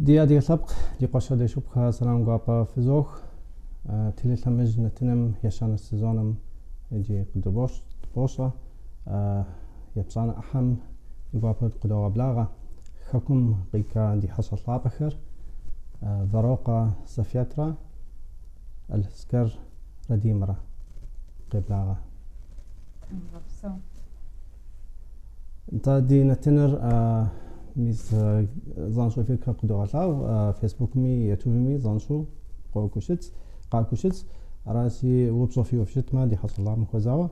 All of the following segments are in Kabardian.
Ди адыгэ лъэпкъ, ди къуэшхэ, ди шыпхъухэ, сэлам гуапэ фызох. Телелъэмыж нэтыным ещанэ сезоным иджы къыдыпощэ. Епщӏанэ ӏыхьэм ди гуапэу къыдогъэблагъэ Хэкум къикӏа ди хьэщӏэ лъапӏэхэр Вэрокъуэ Софьетрэ Алъэскэр Радимэрэ. Къеблагъэ. Тхьэм Нтӏэ, ди нэтыныр мис занщӏэу эфирхэр къыдогъэлъагъу, Фейсбукми Ютубми занщӏэу къокӏуэу щытщ, къакӏуэу щытщ. Аращи, упщӏэ фиӏэу фыщытмэ, ди хьэщӏэ лъапӏэм хуэзауэ,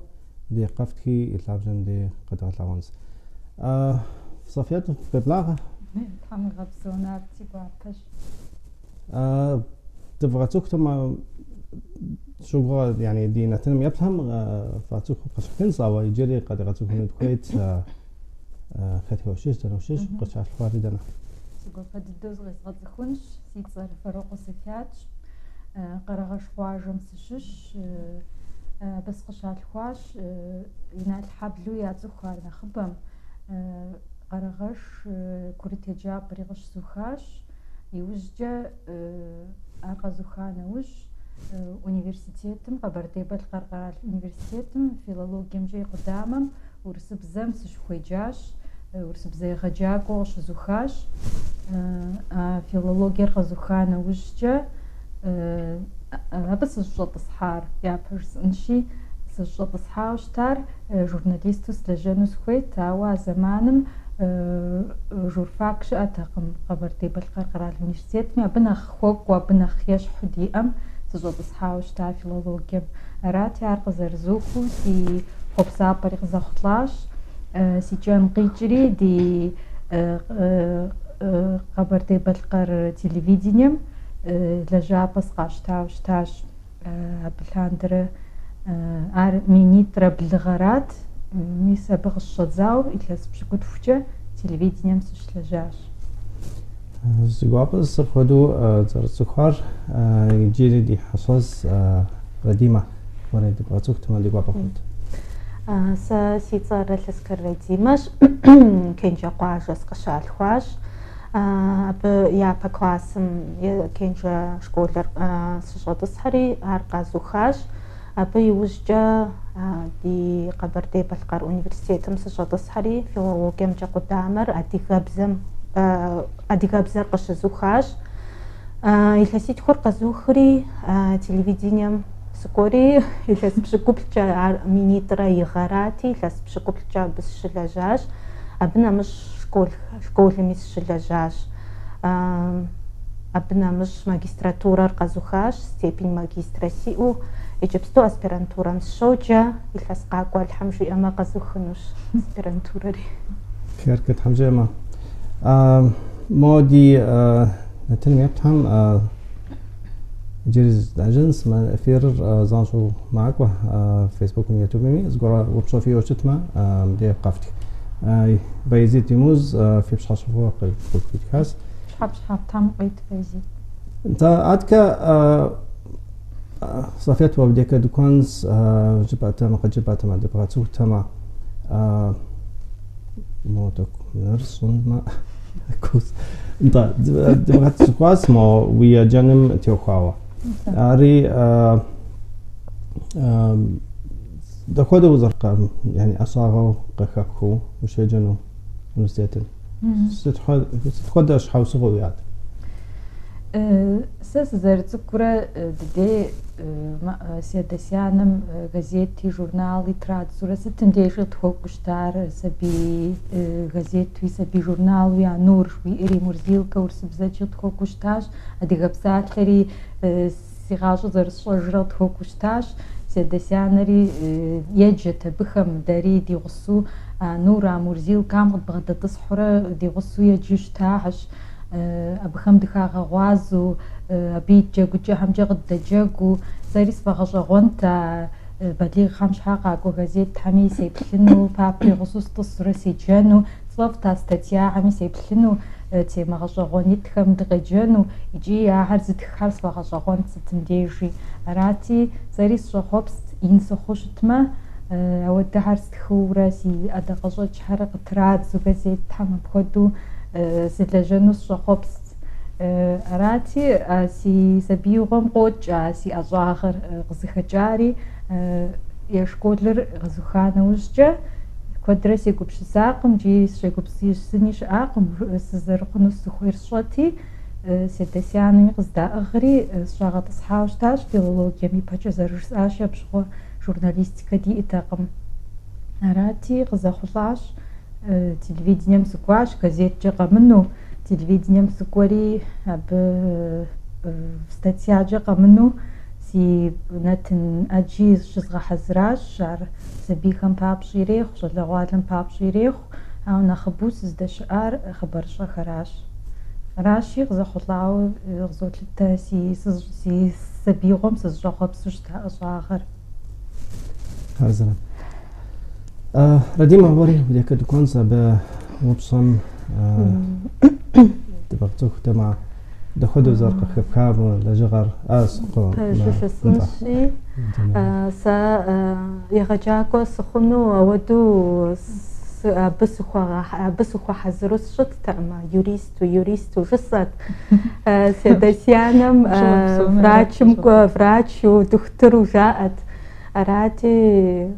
ди къэфтхи и лъабжьэм ди къэдгъэлъэгъуэнщ. Софьет, къеблагъэ. Тхьэм уигъэпсэу, Нарт, си гуапэщ. Дывгъэцӏыхутэмэ, согугъэ, яни ди нэтыным еплъхэм фацӏыхуу къыщӏэкӏынщ, ауэ иджыри къэдгъэцӏыхуну дыхуейт хэтхэ ущыщ, дэнэ ущыщ, укъыщалъхуари дэнэ. Си гуапэ дыдэу зыкъезгъэцӏыхунщ. Си цӏэр Вэрокъуэ Софьятщ. Къэрэгъэш къуажэм сыщыщщ. Абы сыкъыщалъхуащ. Иналхьэблэу яцӏыху ар нэхъыбэм. Къэрэгъэш курыт еджапӏэри къыщызухащ. Иужькӏэ ар къэзуха нэужь, университетым, Къэбэрдей-Балъкъэр къэрал университетым филологиемкӏэ и къудамэм урысыбзэм сыщыхуеджащ, урысыбзэ егъэджакӏуэу къыщызухащ. А филологиер къэзуха нэужькӏэ абы сыщӏэтӏысхьар, япэ жысӏэнщи, сыщӏэтӏысхьауэ щытар журналисту сылэжьэну сыхуейт, ауэ а зэманым журфак щыӏэтэкъым Къэбэрдей-Балъкъэр къэрал университетми, абы нэхъ хуэкӏуэ, абы нэхъ ещхьу диӏэм сыщӏэтӏысхьауэ щыта филологием. Арати, ар къызэрызухыу си хъуэпсапӏэри къызэхъулӏащ, си кӏэн къикӏри ди Къэбэрдей-Балъкъэр телевидением лэжьапӏэ сыкъащтауэ щытащ. Абы лъандэрэ ар минитӏрэ блы гъэрат. Мис абы къыщыщӏэдзауэ илъэс пщыкӏутхукӏэ телевидением сыщылэжьащ. Си гуапэщ апхуэдэу зэрыцӏыхуар иджыри ди хьэщӏэщ Радимэ. Уэри дыбгъэцӏыхутэмэ ди гуапэ хъунт. Сэ си цӏэр Алъэскэр Радимэщ, Кенжэ къуажэ сыкъыщалъхуащ. Абы япэ классым Кенжэ школыр сыщӏэтӏысхьэри, ар къэзухащ. Абы иужькӏэ ди Къэбэрдей-Балъкъэр университетым сыщӏэтӏысхьэри, филологиемкӏэ къудамэр адыгэбзэм адыгэбзэр къыщызухащ. Илъэситхур къэзухри, телевидением сыкӏуэри, илъэс пщыкӏуплӏкӏэ, ар минитӏрэ и гъэрати, илъэс пщыкӏуплӏкӏэ абы сыщылэжьащ. Абы нэмыщӏ школ школми сыщылэжьащ. Абы нэмыщӏ магистратурэр къэзухащ, степень магистра сиӏэу. Иджыпсту аспирантурэм сыщоджэ, илъэс къакӏуэ Алыхьым жиӏэмэ къэзухынущ аспирантурэри. Хъеркӏэ Тхьэм жиӏэмэ. Мо ди нэтыным еплъхэм иджыри зыдажынщ, мы эфирыр занщӏэу макӏуэ Фейсбукым, Ютубми, зыгуэр упщӏэ фиӏэу щытмэ, мыбдеж къэфтх. Баязит Юмуз фи пщхьэщыфӏыуэ къыхуитхащ. Щхьэпщхьэ Тхьэм къуит, Баязит. Нтӏэ, аткӏэ Софьет уабдекэ дыкӏуэнщ, жыпӏэтэмэ, къыджыпӏэтэмэ, дыбгъэцӏыхутэмэ, мо тӏэкӏу мыр сщӏынмэ, Нтӏэ, дыбгъэцӏыхуащ мо уи еджэным теухуауэ. Ари дапхуэдэу узэрыкъэ, яни ӏэщӏагъэу къыхэпхыу ущеджэну университетым? Сыт хуэдэ щхьэусыгъуэ уиӏат? Сэ сызэрыцӏыкӏурэ дыдей си адэ-си анэм газети, журнали традзурэ сытым дежи къытхуэкӏуэу щытар сабий газетуи, сабий журналуи, а Нур жыхуиӏэри, Мурзилкэ урысыбзэкӏи къытхуэкӏуэу щытащ, Адыгэ псалъэри си гъащӏэ зэрысщӏэжрэ къытхуэкӏуэу щытащ. Си адэ-си анэри еджэт абыхэм, дэри ди гъусэу а Нур, а Мурзилкэм къыдбгъэдэтӏысхьурэ ди гъусэу еджэу щытахэщ. Абыхэм дыхагъэгъуазэу, абы ит джэгукӏэхэмкӏэ къыддэджэгуу. Сэри сфӏэгъэщӏэгъуэнт а балигъхэм щхьа къакӏуэ газетхэми сеплъыну, папэ и гъусэу сытӏысурэ седжэну, сфӏэфӏт а статьяхэми сеплъыну, темэ гъэщӏэгъуэн итхэм дыкъеджэну, икӏи ахэр зытххэр сфӏэгъэщӏэгъуэнт сытым дежи. Арати, сэри сыщӏэхъуэпст ин сыхъуу щытмэ, ауэдэхэр стхыурэ си ӏэдакъэщӏэкӏхэр къытрадзэу газетхэм апхуэдэу сылэжьэну сыщӏэхъуэпст. Арати, а си сабиигъуэм къокӏ а си ӏэщӏагъэр къызыхэкӏари, е школыр къэзуха нэужькӏэ куэдрэ сегупсысакъым, икӏи сыщӏегупсысыни щыӏакъым, сызэрыхъуну сызыхуейр сщӏэти, си адэ-си анэми къыздаӏыгъри сыщӏагъэтӏысхьауэ щытащ филологием, ипэкӏэ зэрыжысӏащи, абы щыгъуэ журналистикэ диӏэтэкъым. Арати, къызэхъулӏащ, телевидением сыкӏуащ, газеткӏэ къэмыну, телевидением сыкӏуэри, абы статьякӏэ къэмыну си нэтын ӏэджи щызгъэхьэзыращ, ар сабийхэм папщӏи ирехъу, щӏалэгъуалэм папщӏи ирехъу, ауэ нэхъыбэу сыздэщыӏар хъыбарыщӏэхэращ. Аращи, къызэхъулӏауэ къызолъытэ си сабиигъуэм сызыщӏэхъуэпсу щыта ӏэщӏагъэр. Хъарзынэ. Радимэ, уэри удекэ дыкӏуэнщ абы упщӏэм дыбгъэцӏыху дэмэ, дапхуэдэу зэрыкъыхэпха мы лэжьыгъэр? Пэжу жысӏэнщи, сэ егъэджакӏуэ сыхъуну ауэдэу абы абы сыхуэхьэзыру сыщыттэкъым, юристу, юристу жысӏэт. Си адэ-си анэм врачым кӏуэ, врачу, дохутыру жаӏэт. Арати,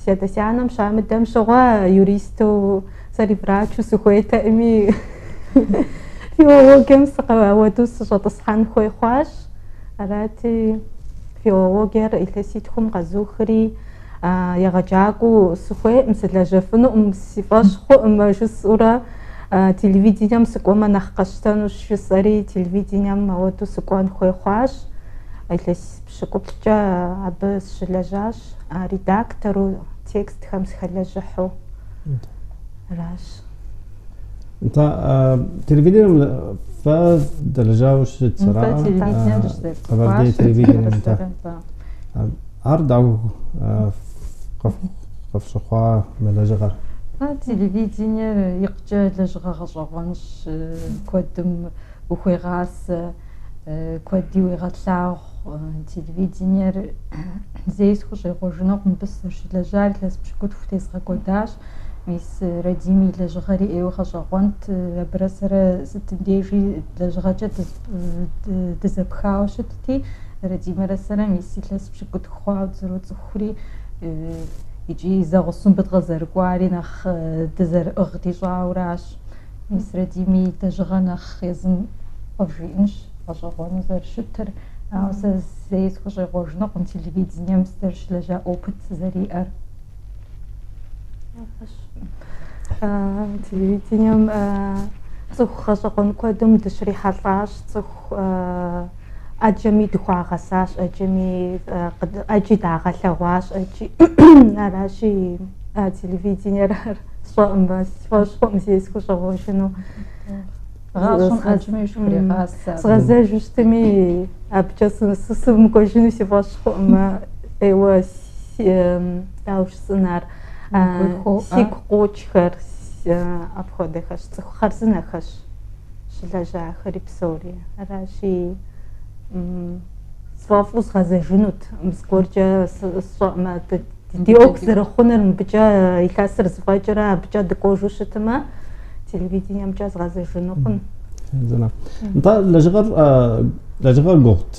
си адэ-си анэм щамыдэм щыгъуэ юристу сэри врачу сыхуейтэкъыми, филологием ауэдэу сыщӏэтӏысхьэн хуей хъуащ. Арати, филологиер илъэситхум къэзухри, егъэджакӏуэу сыхуейкъым, сылэжьэфынукъым, си фӏэщ хъуӏым жысӏэурэ телевидением сыкӏуэмэ нэхъ къэсщтэнущ жысӏэри, телевидением ауэдэу сыкӏуэн хуей хъуащ. Илъэс пщыкӏуплӏкӏэ абы сыщылэжьащ, редактору, текстхэм сыхэлэжьыхьу. Аращ. Нтӏэ, телевидением фэ дэлэжьауэ щыт, ара? Къэбэрдей телевидением, нтӏэ. Ар дауэ къыфщыхъуа мы лэжьыгъэр? Телевидениер икъукӏэ лэжьыгъэ гъэщӏэгъуэнщ, куэдым ухуегъасэ, куэди уегъэлъагъу. Телевидениер зэи схущӏегъуэжынукъым, мыбы сызэрыщылэжьар илъэс пщыкӏутху тезгъэкӏуэдащ. Мис Радими и лэжьыгъэри ӏейуэ гъэщӏэгъуэнт, абырэ сэрэ сытым дежи лэжьыгъэкӏэ дызэпхауэ щытти, Радимэрэ сэрэ мис илъэс пщыкӏутху хъуауэ дызэроцӏыхури, икӏи зэгъусэу мыбы дыкъызэрыкӏуари нэхъ дызэрыӏыгъ дищӏауращ. Мис Радими и лэжьыгъэ нэхъ езым къывжиӏэнщ гъэщӏэгъуэну зэрыщытыр, ауэ сэ зэи схущӏегъуэжынукъым телевидением сызэрыщылэжьа опыт сызэриӏэр. Телевидением цӏыху гъэщӏэгъуэн куэдым дыщрихьэлӏащ, цӏыху ӏэджэми дыхуагъэсащ, ӏэджэми ӏэджи дагъэлъэгъуащ, ӏэджи аращи телевидениер сщӏэӏым, си фӏэщ хъуӏым зэи схущӏегъуэжыну. Гъащӏэм ӏэджэми ущыхурегъасэ. Згъэзэжу щытми, абыкӏэ сымыкӏуэжыну си фӏэщ хъуӏым, ӏейуэ дауэ жысӏэн ар, сигу къокӏхэр апхуэдэхэщ, цӏыху хъарзынэхэщ щылэжьахэри псори. Аращи, сфӏэфӏу згъэзэжынут, зыгуэркӏэ сщӏэӏымэ, ди ӏуэху зэрыхъунур мыбыкӏэ илъэсыр зэфӏэкӏрэ абыкӏэ дыкӏуэжу щытмэ, телевидениемкӏэ згъэзэжыну хъун. Нтӏэ, лэжьыгъэр лэжьыгъэр гугъут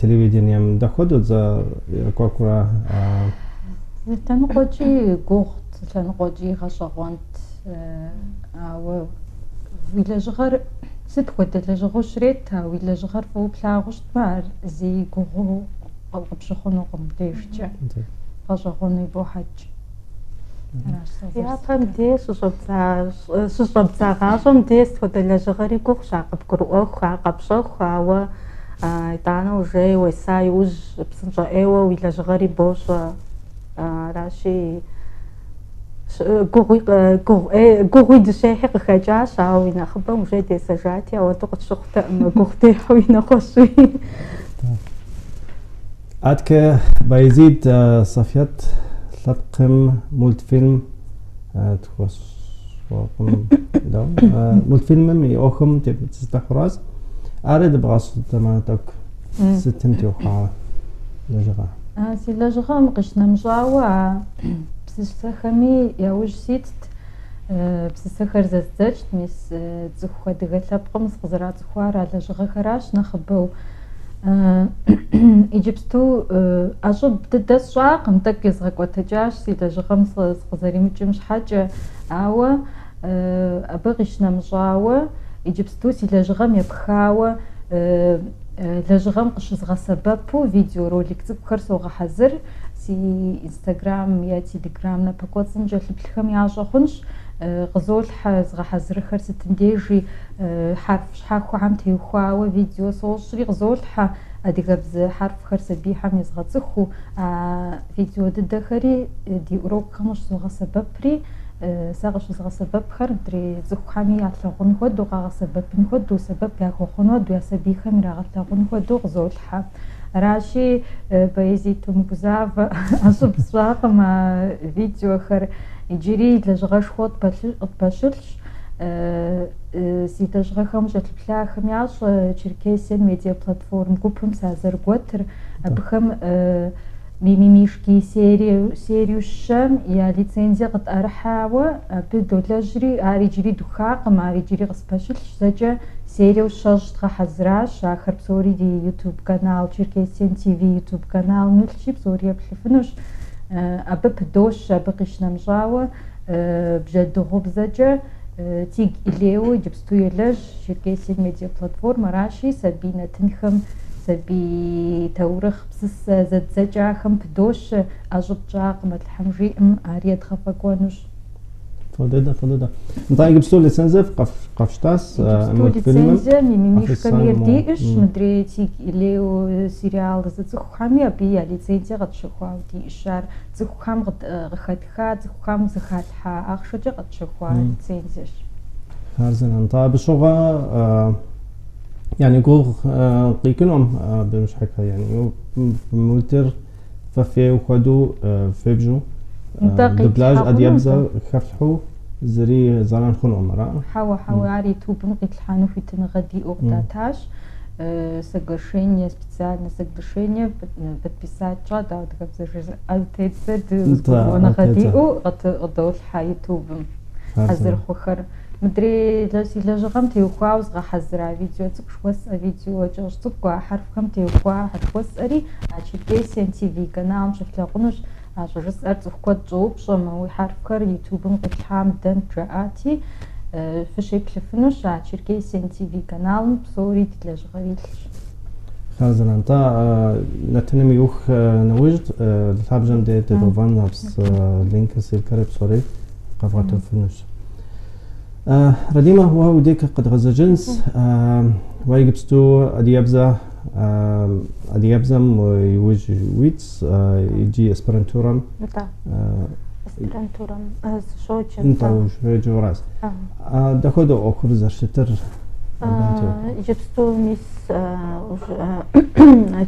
телевидением. Дапхуэдэу зэрекӏуэкӏрэ? Зы лъэныкъуэкӏи гугъут, зы лъэныкъуэкӏи гъэщӏэгъуэнт. Ауэ уи лэжьыгъэр сыт хуэдэ лэжьыгъэу щрет, а уи лэжьыгъэр фӏыуэ плъагъуу щытмэ, ар зэи гугъуу къыпщыхъунукъым дежкӏэ. Гъэщӏэгъуэну ибохьэкӏ. Япэм де щыщӏэбдза гъащӏэм де сыт хуэдэ лэжьыгъэри гугъущ, ар къыбгурыӏуэху, ар къэпщӏэху, ауэ итӏанэ уже уеса иужь псынщӏэ ӏейуэ уи лэжьыгъэри бощӏэ. Аращи, гугъуи дыщехьи къыхэкӏащ, ауэ и нэхъыбэм уже десэжати, ауэдэу къытщыхъутэкъым, гугъу дехьуи нэгъуэщӏуи. Аткэ Баязид Софьет лъэпкъым мультфильм тхуэщӏакъым. Мультфильмым и ӏуэхум тепсэлъыхьуращ. Ари дыбгъэщӏтэмэ тӏэкӏу сытым теухуа лэжьыгъэ? Си лэжьыгъэм къищынэмыщӏауэ а псысэхэми яужь ситт. Псысэхэр зэздзэкӏт, мис цӏыху адыгэ лъэпкъым сыкъызэрацӏыхуар а лэжьыгъэхэращ нэхъыбэу. Иджыпсту ӏэщӏыб дыдэ сщӏакъым, тӏэкӏу езгъэкӏуэтэкӏащ си лэжьыгъэм сыкъызэримыкӏым щхьэкӏэ, ауэ абы къищынэмыщӏауэ, иджыпсту си лэжьыгъэм епхауэ лэжьыгъэм къыщызгъэсэбэпу видеоролик цӏыкӏухэр согъэхьэзыр. Си Инстаграм е Телеграм напэкӏуэцӏым кӏэлъыплъхэм ящӏэ хъунщ. Къызолъхьэ згъэхьэзырхэр сытым дежи, хьэрф щхьэхуэхэм теухуауэ видео сощӏри къызолъхьэ, адыгэбзэ хьэрфхэр сабийхэм езгъэцӏыхуу, а видео дыдэхэри ди урокхэм къыщызогъэсэбэпри, сэ къыщызгъэсэбэпхэр мыдрей цӏыхухэми ялъагъун хуэдэу, къагъэсэбэпын хуэдэу, сэбэп яхуэхъун хуэдэу, я сабийхэм ирагъэлъагъун хуэдэу къызолъхьэ. Аращи, Баязит умыгузавэ, ӏэщӏыб сщӏакъым а видеохэр. Иджыри лэжьыгъэшхуэ къытпэщылъщ. Си лэжьыгъэхэм кӏэлъыплъахэм ящӏэ Черкесиан медиа платформ гупым сазэрыгуэтыр. Абыхэм Мимимишки серию щэм я лицензие къытӏэрыхьауэ абы долэжьри, ар иджыри духакъым, ар иджыри къыспэщылъщ. Зэкӏэ сериеу 20 дгъэхьэзыращ, ахэр псори ди YouTube канал, Черкесиан ТВ YouTube каналым илъщи, псори еплъыфынущ. Абы пыдощэ, абы къищынэмыщӏауэ бжьэдыгъубзэкӏэ Тиг и Лео иджыпсту елэжь Черкесиан медиа платформ аращи, сабий нэтынхэм, сабий таурыхъ, псысэ зэддзэкӏахэм пыдощэ, ӏэщӏыб тщӏакъым, Алыхьым жиӏэм, ар едгъэфӏэкӏуэнущ. Фӏы дыдэ, фӏы дыдэ. Нтӏэ, иджыпсту лицензие къэфщтащ Иджыпсту мультфильмым. лицензие Мимимишкэм ейр Официально. диӏэщ, мыдрей Тиг и Лео сериал зыцӏыхухэми абы я лицензие къэтщэхуауэ диӏэщ. Ар цӏыхухэм къыхэтха, цӏыхухэм зэхалъхьа ахъшэкӏэ къэтщэхуа лицензиещ. Хъарзынэ. Нтӏэ, абы щыгъуэ yani гугъу къикӏынум абы щхьэкӏэ, yani мультыр фэ фейуэ хуэдэу фебжу, Нтӏэ, дубляж къиплъхьэ хъуну адыгэбзэ нтӏэ? хэфлъхьэу зыри зэран хъунукъым, ара? Хьэуэ, хьэуэ, ар ютубым къитлъхьэну хуитыныгъэ диӏэу къыдатащ. Соглашение, специальное соглашение подписать тщӏа, дауэ адыгэбзэ жызыӏэ тедзэ, зэгурыӏуэныгъэ диӏэу къыдолъхьэ ютубым хьэзыр хъухэр. Мыдрей си лэжьыгъэм теухуауэ згъэхьэзыра видео цӏыкӏу жыхуэсӏэ, видео кӏэщӏ цӏыкӏу, а хьэрфхэм теухуа жыхуэсӏэри а Черкесиан ТВ каналым щыфлъагъунущ. А щӏыжысӏэр цӏыху куэд щӏоупщӏэ, мы уи хьэрфхэр ютубым къиплъхьам дэнт жаӏати, фыщеплъыфынущ а Черкесиан ТВ каналым псори ди лэжьыгъэр илъщ. Хъарзынэ. Нтӏэ, нэтыным иух нэужь лъабжьэм де тедгъэувэн апс линкыр, ссылкэр псори къэвгъуэтыфынущ. Радимэ, уэ уи дей къэдгъэзэжынщ. Уэ иджыпсту адыгэбзэ адыгэбзэм иужь уитщ иджы аспирантурэм. Нтӏэ. Аспирантурэм сыщоджэ. Нтӏэ, ущеджэу аращ. Дапхуэдэу ӏуэхур зэрыщытыр? Иджыпсту мис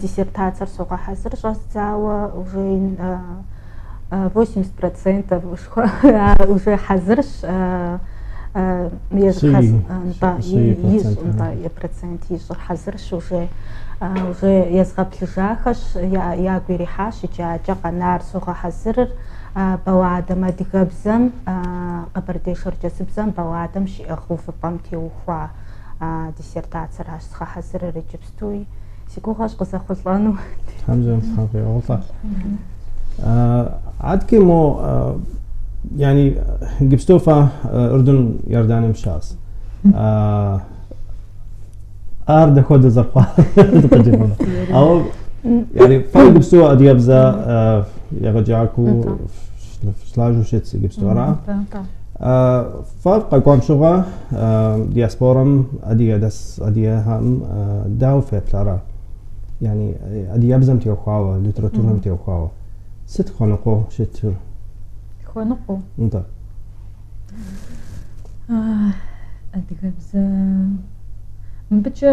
диссертацэр согъэхьэзыр щӏэздзауэ уже 80% уже хьэзырщ. Нтӏэ, нтӏэ, процент ищӏыр хьэзырщ уже. Уже езгъэплъыжахэщ, ягу ирихьащ иджы акӏэ къэнар согъэхьэзырыр. Балладэм адыгэбзэм, къэбэрдей-шэрджэсыбзэм балладэм щиӏыгъ увыпӏэм теухуа диссертацэращ згъэхьэзырыр иджыпстуи. Си гугъэщ къызэхъулӏэну. Тхьэм жиӏэм Тхьэм къигъэхъулӏэ. Адэкӏи мо yani иджыпсту фэ Ӏурдын Иорданием щыӏэщ. Ар дапхуэдэ зэрыхъуар къыджепӏэну. Ауэ yani фэ иджыпсту адыгэбзэ егъэджакӏуэу фыщылажьэу щытщ иджыпсту, ара? Фэ къэкӏуам щыгъуэ диаспорэм адыгэ дэс адыгэхэм дауэ феплъара? Yani адыгэбзэм теухуауэ, литературэм теухуауэ. Сыт хуэныкъуэу щытыр? Хуэныкъуэу? Нтӏэ. Адыгэбзэ мыбыкӏэ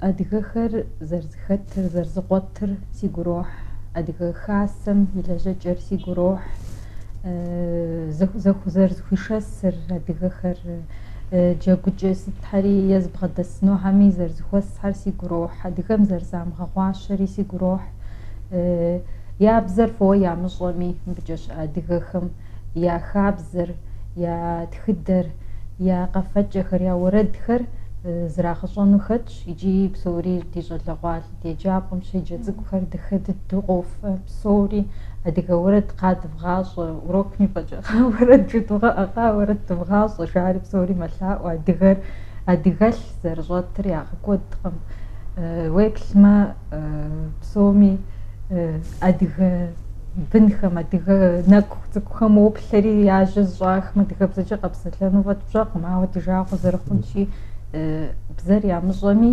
адыгэхэр зэрызэхэтыр, зэрызэкъуэтыр сигу ирохь. Адыгэ хасэм и лэжьэкӏэр сигу ирохь. Зэрызэхуишэсыр адыгэхэр джэгукӏэ сытхьэри е зыбгъэдэсынухьэми зэрызэхуэсхьэр сигу ирохь. Адыгэм зэрызамыгъэгъуащэри сигу ирохь. Я бзэр фӏыуэ ямыщӏэми, мыбыкӏэ щыӏэ адыгэхэм я хабзэр, я тхыдэр, я къэфэкӏэхэр, я уэрэдхэр зрагъэщӏэну хэтщ икӏи псори ди щӏалэгъуалэ, ди еджапӏэм щеджэ цӏыкӏухэр дахэ дыдэу къофэ, псори адыгэ уэрэд кхъа дывгъащӏэ, урокми фӏэкӏа кхъа уэрэд жыдвгъэӏэ, кхъа уэрэд дывгъащӏэ, жари псори мэлъаӏуэ, адыгэр адыгэлъ зэрыщӏэтыр ягъэкӏуэдкъым. Уеплъмэ, псоми адыгэ бынхэм, адыгэ нэкӏу цӏыкӏухэм уоплъэри, я жьэ зыщӏахым адыгэбзэкӏэ къэпсэлъэну фӏэкӏ пщӏэкъым, ауэ ди жагъуэ зэрыхъунщи, бзэр ямыщӏэми,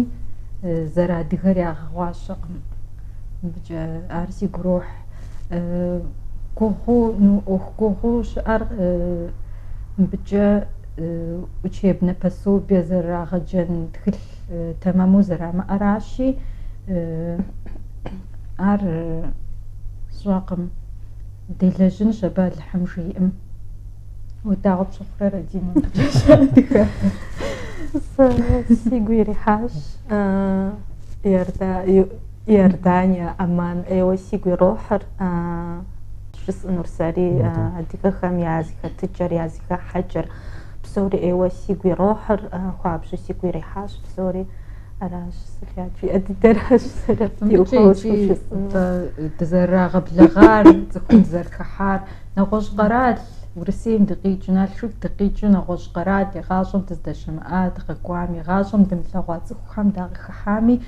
зэрыадыгэр ягъэгъуащэкъым. Мыбыкӏэ ар сигу ирохь. Гугъуу, ӏуэху гугъуу щыӏэр мыбыкӏэ учебнэ пособие зэрырагъэджэн тхылъ тэмэму зэрамыӏэращи, ар сщӏэкъым. Делэжьынщ абы Алыхьым жиӏэм. Уэ дауэ пщыхъурэ, Радимэ, мыбыкӏэ адыгэ? Сэ сигу ирихьащ Иордание, Амман ӏейуэ сигу ирохьыр. Жысӏэнур сэри адыгэхэм я зэхэтыкӏэр, я зэхыхьэкӏэр псори ӏейуэ сигу ирохьыр, хуабжьу сигу ирихьащ псори. Аращ Софият жиӏэ дыдэращ сэри абы теухуауэ схужысӏэнур. Дызэрырагъэблэгъар, цӏыхум дызэрыхыхьар, нэгъуэщӏ къэрал, Урысейм дыкъикӏыу, Налшык дыкъикӏыу, нэгъуэщӏ къэрал игъащӏэм дыздэщымыӏа, дыкъэкӏуами, игъащӏэм дымылъэгъуа цӏыхухэм дакъыхыхьами,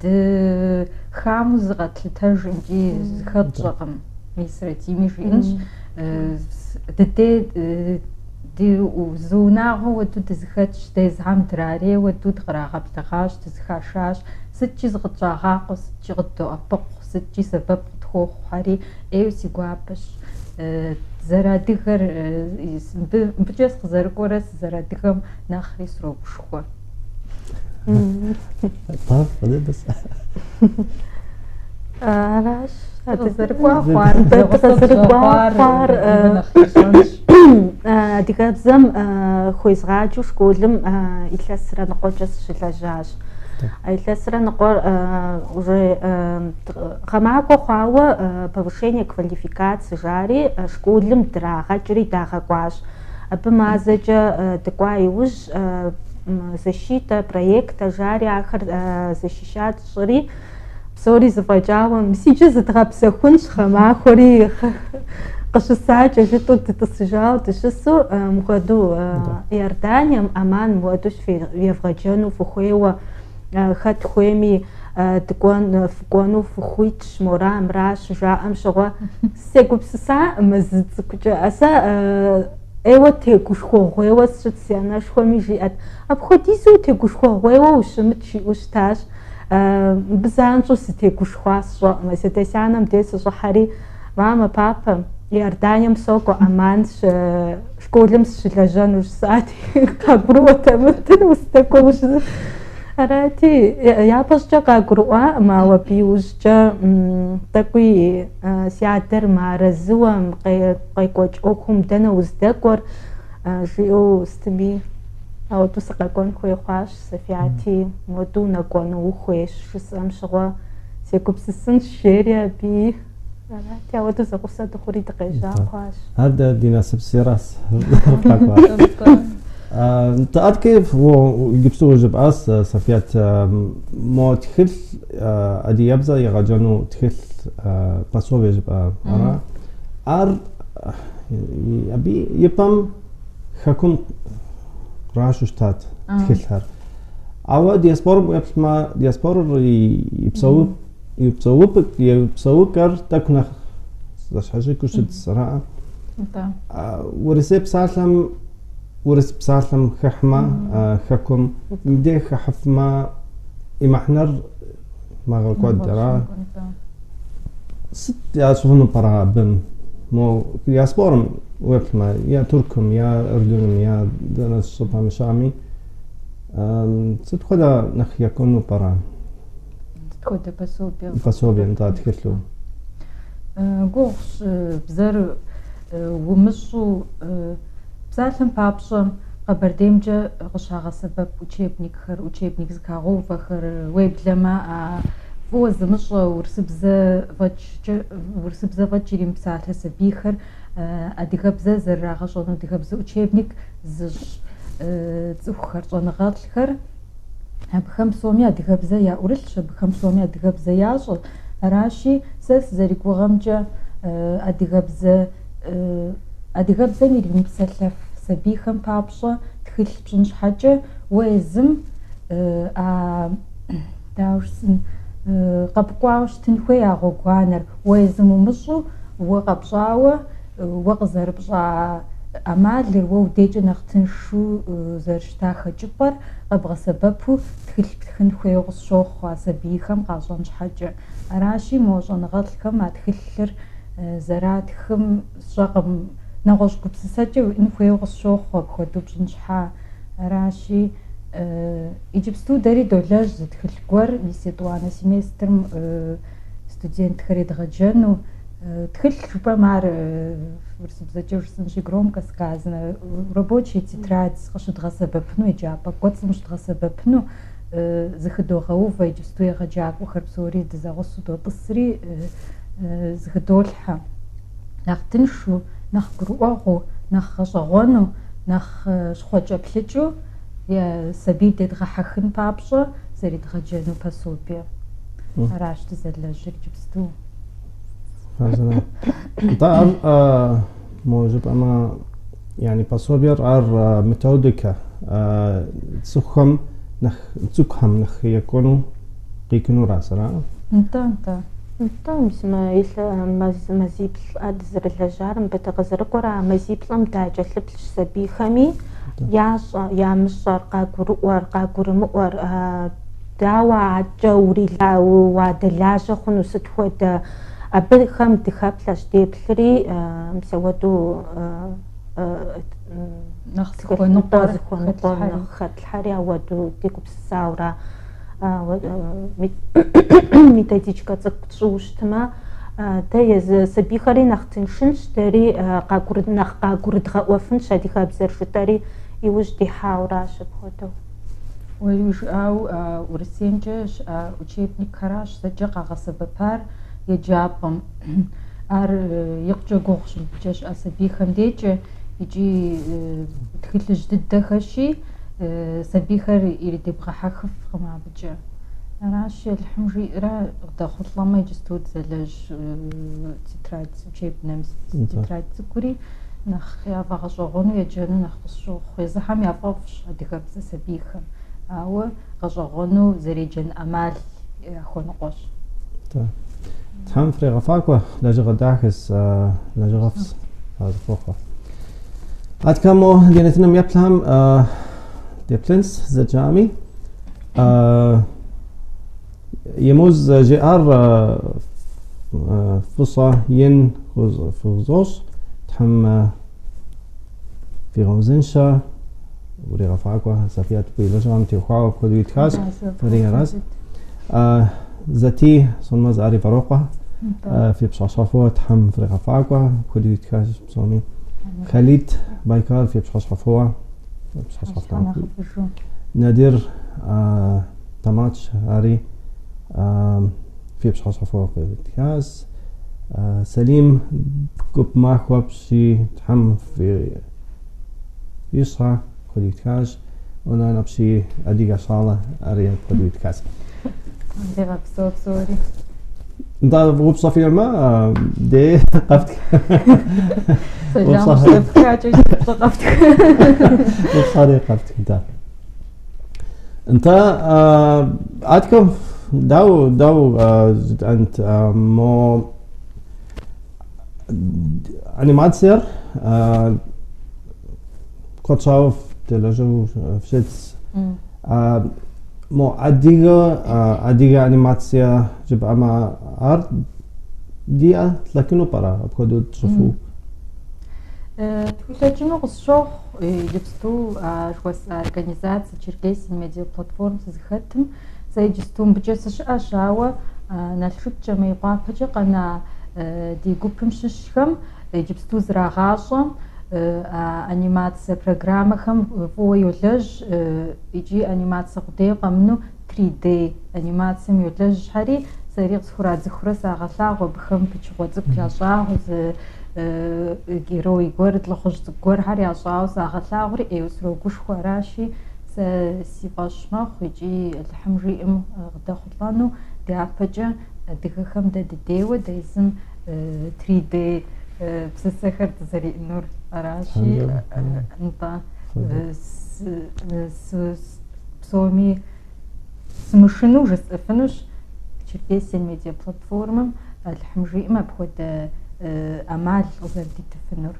дыхамэу зыкъэтлъытэжкъым икӏи зыхэтщӏэкъым. Мис Радими жиӏэнщ, дыдей ди зы унагъуэ хуэдэу дызэхэтщ, дэ езыхэм драрей хуэдэу дыкърагъэблэгъащ, дызыхашащ, сыткӏи зыкъытщӏагъакъуэ, сыткӏи къыддоӏэпыкъу, сыткӏи сэбэп къытхуохъухэри, ӏейуэ си гуапэщ. Зэрыадыгэр, мыбыкӏэ сыкъызэрыкӏуэрэ сызэрыадыгэм нэхъри срогушхуэ. Аращ. Дыкъызэрыкӏуа хъуар, Дыкъызэрыкӏуа хъуар адыгэбзэм хуезгъаджэу школым илъэсрэ ныкъуэкӏэ сыщылэжьащ. А илъэсрэ ныкъуэр уже гъэмахуэ хъуауэ повышение квалификации жари школым драгъэкӏри дагъэкӏуащ. Абы мазэкӏэ дыкӏуа иужь защита проекта жари ахэр защищать тщӏыри, псори зэфӏэкӏауэ, мис иджы зыдгъэпсэхунщ, гъэмахуэри къыщысакӏэ жытӏэу дытӏысыжауэ дыщысу, мыхуэдэу Иорданием, Амман мыхуэдэу евгъэджэну фыхуейуэ, хэт хуейми дыкӏуэн, фыкӏуэну фыхуитщ, мора, мыра щыжаӏэм щыгъуэ, сегупсысаӏым зы цӏыкӏукӏэ. Сэ ӏейуэ тегушхуэгъуейуэ сыщыт, си анэшхуэми жиӏэт, апхуэдизу утегушхуэгъуейуэ ущымыт жиӏэу щытащ. Мыбы занщӏэу сытегушхуа сщӏэӏымэ. Си адэ си анэм дей сыщӏыхьэри, мамэ, папэ, Иорданием сокӏуэ, Амман школым сыщылэжьэну жысӏати, къагурыӏуэтэкъым, дэнэ уздэкӏуэр жысӏэ. Арати, япэщӏыкӏэ къагурыӏуаӏым, ауэ абы иужькӏэ тӏэкӏуи си адэр мыарэзыуэ, къекӏуэкӏ ӏуэхум дэнэ уздэкӏуэр жиӏэу сытми, ауэдэу сыкъэкӏуэн хуей хъуащ. Софияти, моду унэкӏуэну ухуейщ жысӏэм щыгъуэ сегупсысынщ, жери абыи. Арати, ауэдэу зэгъусэ дыхъури дыкъежьа хъуащ. Ар дэ ди насыпсирас къэкӏуащ. Нтӏэ, адэкӏэ иджыпсту жыпӏащ, Софият, мо тхылъ, адыгэбзэ егъэджэну тхылъ пособие жыпӏа, ара? Ар абы и пэм хэкум кърашу щытат тхылъхэр. Ауэ диаспорэм уеплъмэ, диаспорэр и псэукӏэр тӏэкӏу нэхъ зэщхьэщыкӏыу щытщ, араӏэ? Урысей псалъэм, урыс псалъэм хыхьмэ, хэкум мыбдеж хыхьэфмэ, и мыхьэнэр мэгъэкӏуэд, ара? Сыт ящӏыфыну пӏэрэ абым? Мо диаспорэм уеплъмэ, я Тыркум, я Иорданым, я дэнэ щӏыпӏэм щыӏэми, сыт хуэдэ нэхъ екӏуну пӏэрэ? Сыт хуэдэ пособие? Пособие, нтӏэ, тхылъу. Гугъущ бзэр умыщӏу, псалъэм папщӏэ, Къэбэрдеймкӏэ къыщагъэсэбэп учебникхэр, учебник зыхагъэувэхэр, уеблэмэ а фӏыуэ зымыщӏэ урысыбзэ фӏэкӏкӏэ, урысыбзэ фӏэкӏ иримыпсалъэ сабийхэр. адыгэбзэ зэрырагъэщӏэну адыгэбзэ учебник зыщӏ цӏыхухэр, щӏэныгъэлӏхэр. Абыхэм псоми адыгэбзэ яӏурылъщ, абыхэм псоми адыгэбзэ ящӏэ. Аращи, сэ сызэригугъэмкӏэ, адыгэбзэ адыгэбзэм иримыпсэлъэф сабийхэм папщӏэ тхылъ пщӏын щхьэкӏэ, уэ езым а дауэ жысӏэн, къэпкӏуауэ щытын хуей а гъуэгуанэр, уэ езым умыщӏу, уэ къэпщӏауэ, уэ къызэрыпщӏа ӏэмалыр, уэ удекӏэ нэхъ тыншу зэрыщыта хэкӏыпӏэр къэбгъэсэбэпу тхылъ птхын хуейуэ къысщохъу а сабийхэм къащӏэн щхьэкӏэ. Аращи, мо щӏэныгъэлӏхэм а тхылъыр зэратхым сщӏэкъым, нэгъуэщӏ гупсысэкӏэ уиӏэн хуейуэ къысщохъу апхуэдэу пщӏын щхьа. Аращи, иджыпсту дэри долэжь зы тхылъ гуэр, мис етӏуанэ семестрым студентхэр едгъэджэну. Тхылъ жыпӏэм ар урысыбзэкӏэ жысӏэнщи, громко сказано, рабочая тетрадь къыщыдгъэсэбэпыну, еджапӏэ кӏуэцӏым щыдгъэсэбэпыну зыхыдогъэувэ, иджыпсту егъэджакӏуэхэр псори дызэгъусэу дотӏысри зыхыдолъхьэ. Нэхъ тыншу, нэхъ гурыӏуэгъуэу, нэхъ гъэщӏэгъуэну, нэхъ щхъуэкӏэплъыкӏыу сабий дедгъэхьэхын папщӏэ зэредгъэджэну пособие. Аращ дызэлэжьыр иджыпсту. Нтӏэ, ар мо жыпӏэмэ, яни пособиер ар методикэ цӏыхухэм нэхъ цӏыкӏухэм нэхъ екӏуэну къикӏынуращ, ара? Нтӏэ, нтӏэ. Нтӏэ, мис мы илъэ мазиплӏэ дызэрылэжьар, мыбы дыкъызэрыкӏуэрэ а мазиплӏым дакӏэлъыплъщ сабийхэми, ящӏэ, ямыщӏэр, къагурыӏуэр, къагурымыӏуэр, дауэ адэкӏэ уадэлажьэ хъуну, сыт хуэдэ абыхэм дыхэплъэщ, деплъри, мис ауэдэу Нэхъ зыхуэныкъуэр зыхуэныкъуэр нэхъ хэтлъхьэри ауэдэу дегупсысауэрэ методичкэ цӏыкӏу тщӏыуэ щытмэ, дэ езы сабийхэри нэхъ тыншынщ, дэри нэхъ къагурыдгъэӏуэфынщ адыгэбзэр жытӏэри иужь дихьауращ апхуэдэу. Уэри жыӏау, Урысеймкӏэ щыӏэ учебникхэращ зэкӏэ къагъэсэбэпар еджапӏэм. Ар икъукӏэ гугъущ мыбыкӏэ щыӏэ сабийхэм декӏэ икӏи тхылъыжь дыдэхэщи, сабийхэр иридебгъэхьэхыфкъым абыкӏэ. Аращи, Алыхьым жиӏэрэ къыдэхъулӏэмэ, иджысту дызэлэжь тетрадь, учебнэ тетрадь цӏыкӏури нэхъ яфӏэгъэщӏэгъуэну еджэну нэхъ къысщохъу. Езыхэм яфӏэфӏщ адыгэбзэ сабийхэм, ауэ гъэщӏэгъуэну зэреджэн ӏэмал яхуэныкъуэщ. Тхьэм фрегъэфӏакӏуэ, лэжьыгъэ дахэс, лэжьыгъэфӏс фахуэхъу. Аткэ мо ди нэтыным еплъхэм деплъынс зэкӏами. Емуз жиӏар фӏыщӏэ ин фхузощӏ, Тхьэм фигъэузыншэ, уригъэфӏакӏуэ, Софият уи лэжьыгъэм теухуауэ апхуэдэу итхащ, фэри аращ. Зэтий Сонмэз ари Вэрокъуэ, фи пщыхьэщхьэфӏуэ Тхьэм фригъэфӏакӏуэ, апхуэдэу итхащ псоми. Халит Байкал фи пщыхьэщхьэфӏуэ, пщыхьэщхьэфӏ Надир Тамач ари фи пщыхьэщхьэфӏуэ къитхащ. Сэлим гуп махуэ апщий Тхьэм фищӏэ апхуэдэу итхащ. Онан апщий адыгэ щӏалэ ари апхуэдэу итхащ. Дегъэпсэу псори. Нтӏэ, упщӏэ фиӏэмэ, де къэфтх. Сэлам къыщепхакӏэ упщӏэ къэфтх. Упщӏэри къэфтх, нтӏэ. Нтӏэ, аткэ дау, дау жытӏэнт, мо анимациер куэд щӏауэ фдэлэжьэу фщытс. Мо адыгэ, адыгэ анимацие жыпӏэмэ, ар диӏэ тлъэкӏыну пӏэрэ апхуэдэу тщӏыфу? Тхулъэкӏыну къысщохъу иджыпсту а жыхуэсӏа организацэ Черкесин медиаплатформ сызыхэтым. Сэ иджысту мыбыкӏэ сыщыӏэщ, ауэ Налшыккӏэ, Мейкъуапэкӏэ къэна ди гупым щыщхэм иджыпсту зрагъащӏэ а анимацие программэхэм фӏыуэ йолэжь икӏи анимацие къудей къэмыну 3D анимацием йолэжьхэри, сэри къысхурадзыхурэ сагъэлъагъу абыхэм пычыгъуэ цӏыкӏу ящӏагъэу зы. герой гуэр, лӏыхъужь цӏыкӏу гуэрхэр ящӏауэ сагъэлъагъури, ӏейуэ срогушхуэ аращи, сэ си фӏэщ мэхъу икӏи Алыхьым жиӏэм къыдэхъулӏэну дяпэкӏэ адыгэхэм дэ дыдейуэ дэ езым 3D псысэхэр дызэриӏэнур аращи, нтӏэ, псоми сымышынэу жысӏэфынущ Черкесия медиаплатформэм Алыхьым жиӏэм апхуэдэ ӏэмал къызэрыдитыфынур.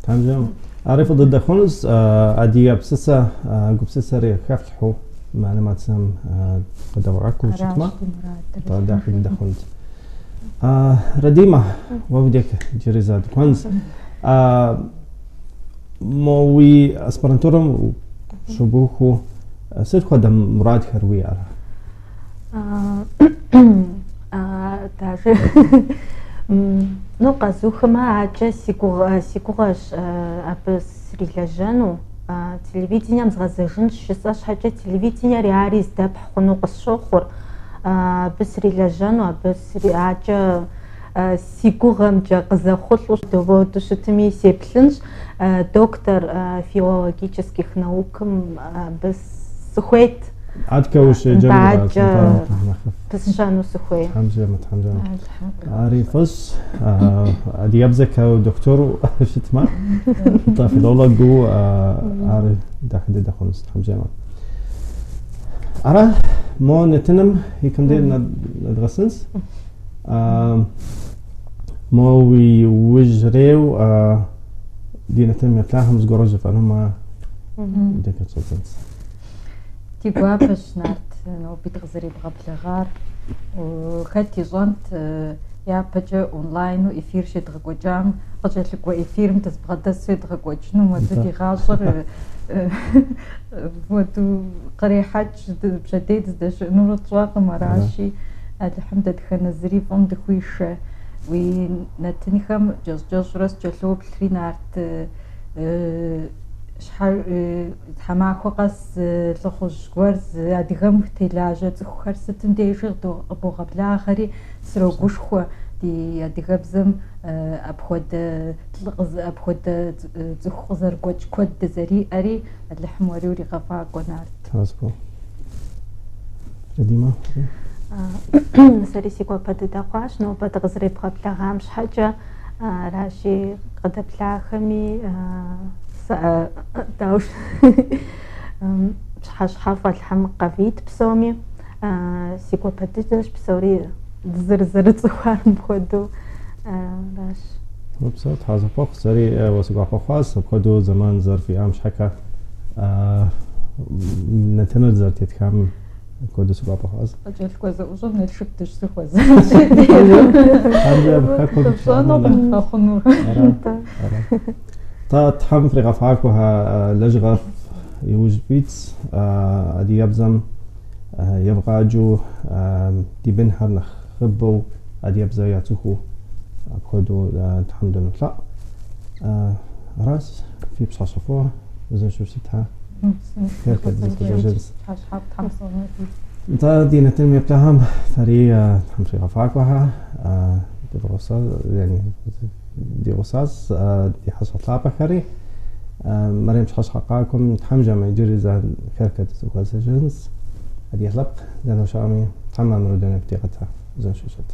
Тхьэм жиӏэм. Ари фӏы дыдэ хъунущ, адыгэ псысэ гупсысэри хэфлъхьэу мы анимацэм къыдэвгъэкӏыу щытмэ, атӏэ дахэ дыдэ хъунут. Радимэ, уэ уи деж иджыри зэ дыкӏуэнщ. Мо уи аспирантурэм щыбухыу сыт хуэдэ мурадхэр уиӏэрэ? Даже ну къэзухымэ акӏэ си гугъэщ абы срилэжьэну. Телевидением згъэзэжынщ жысӏэ щхьэкӏэ телевидениери ари здэпхь хъуну къысщохъур. Абы срилэжьэну, абы акӏэ си гугъэмкӏэ къызэхъулӏэу дауэду щытми сеплъынщ. Доктор филологических наукым абы сыхуейт. Адкэ ущеджэну Акӏэ пысщэну сыхуей. Тхьэм жиӏэмэ, Тхьэм жиӏэмэ. Ари фӏыщ. Адыгэбзэкӏэ доктору щытмэ, нтӏэ филологыу ар дахэ дыдэ хъунущ, Тхьэм жиӏэмэ. Ара, мо нэтыным и кӏэм дей нэдгъэсынщ. Мо уи ужьрейу ди нэтыным еплъахэм зыгуэру жыфӏэнумэ, декӏэ щӏэдзэнщ. Ди гуапэщ, Нарт, ноби дыкъызэребгъэблэгъар. Хэт ищӏэнт япэкӏэ онлайну эфир щедгъэкӏуэкӏам, къыкӏэлъыкӏуэ эфирым дызбгъэдэсу едгъэкӏуэкӏыну, муэду ди гъащӏэр муэду кърехьэкӏ, пщэдей дыздэщыӏэнур тщӏэкъым, аращи, Алыхьым дэтхэнэ зыри фӏым дыхуишэ. Уи нэтынхэм кӏэщӏ-кӏэщӏурэ сыкӏэлъоплъри, Нарт, щхьэ тхьэмахуэ къэс зы лӏыхъужь гуэр, зы адыгэм телажьэ цӏыхухэр сытым дежи къыбогъэблагъэри, срогушхуэ ди адыгэбзэм апхуэдэ апхуэдэ цӏыху къызэрыгуэкӏ куэд дызэриӏэри, Алыхьым уэри уригъэфӏакӏуэ, Нарт. Радимэ. Сэри си гуапэ дыдэ хъуащ нобэ дыкъызэребгъэблэгъам щхьэкӏэ. Аращи, къыдэплъахэми дауш пщыхьэщхьэфӏ Алыхьым къывит псоми. Си гуапэ дыдэщ псори дызэрызэрыцӏыхуар мыпхуэдэу. Аращ. Упсэу, Тхьэ зэхуэхъу, сэри уэ си гуапэ хъуащ, апхуэдэу зэман зэрыфиӏам щхьэкӏэ нэтыныр зэрытетхам апхуэдэу си гуапэ хъуащ. Къыкӏэлъыкӏуэ зэӏущӏэм Налшык дыщызэхуэзэнщ. Пщӏэнукъым къэхъунур. Тӏэ, Тхьэм фригъэфӏакӏуэхэ лэжьыгъэфӏ иужь фит, адыгэбзэм евгъаджэу ди бынхэр нэхъыбэу адыгэбзэ яцӏыхуу апхуэдэу Тхьэм дынолъэӏу. Аращ, фи пщыхьэщхьэфӏ, узыншэу щытхэ. Нтӏэ, ди нэтыным еплъахэм фэри Тхьэм фригъэфӏакӏуэхэ, дывгъусэ, яни ди гъусащ ди хьэщӏэ лъапӏэхэри. Мэрем пщыхьэщхьэ къакӏуэм Тхьэм жиӏэмэ иджыри зэ херкэ дызэхуэзэжынщ. Адыгэ лъэпкъ дэнэ щыӏэми, Тхьэм мамыру дунейм дигъэтэ, узыншэу щыт.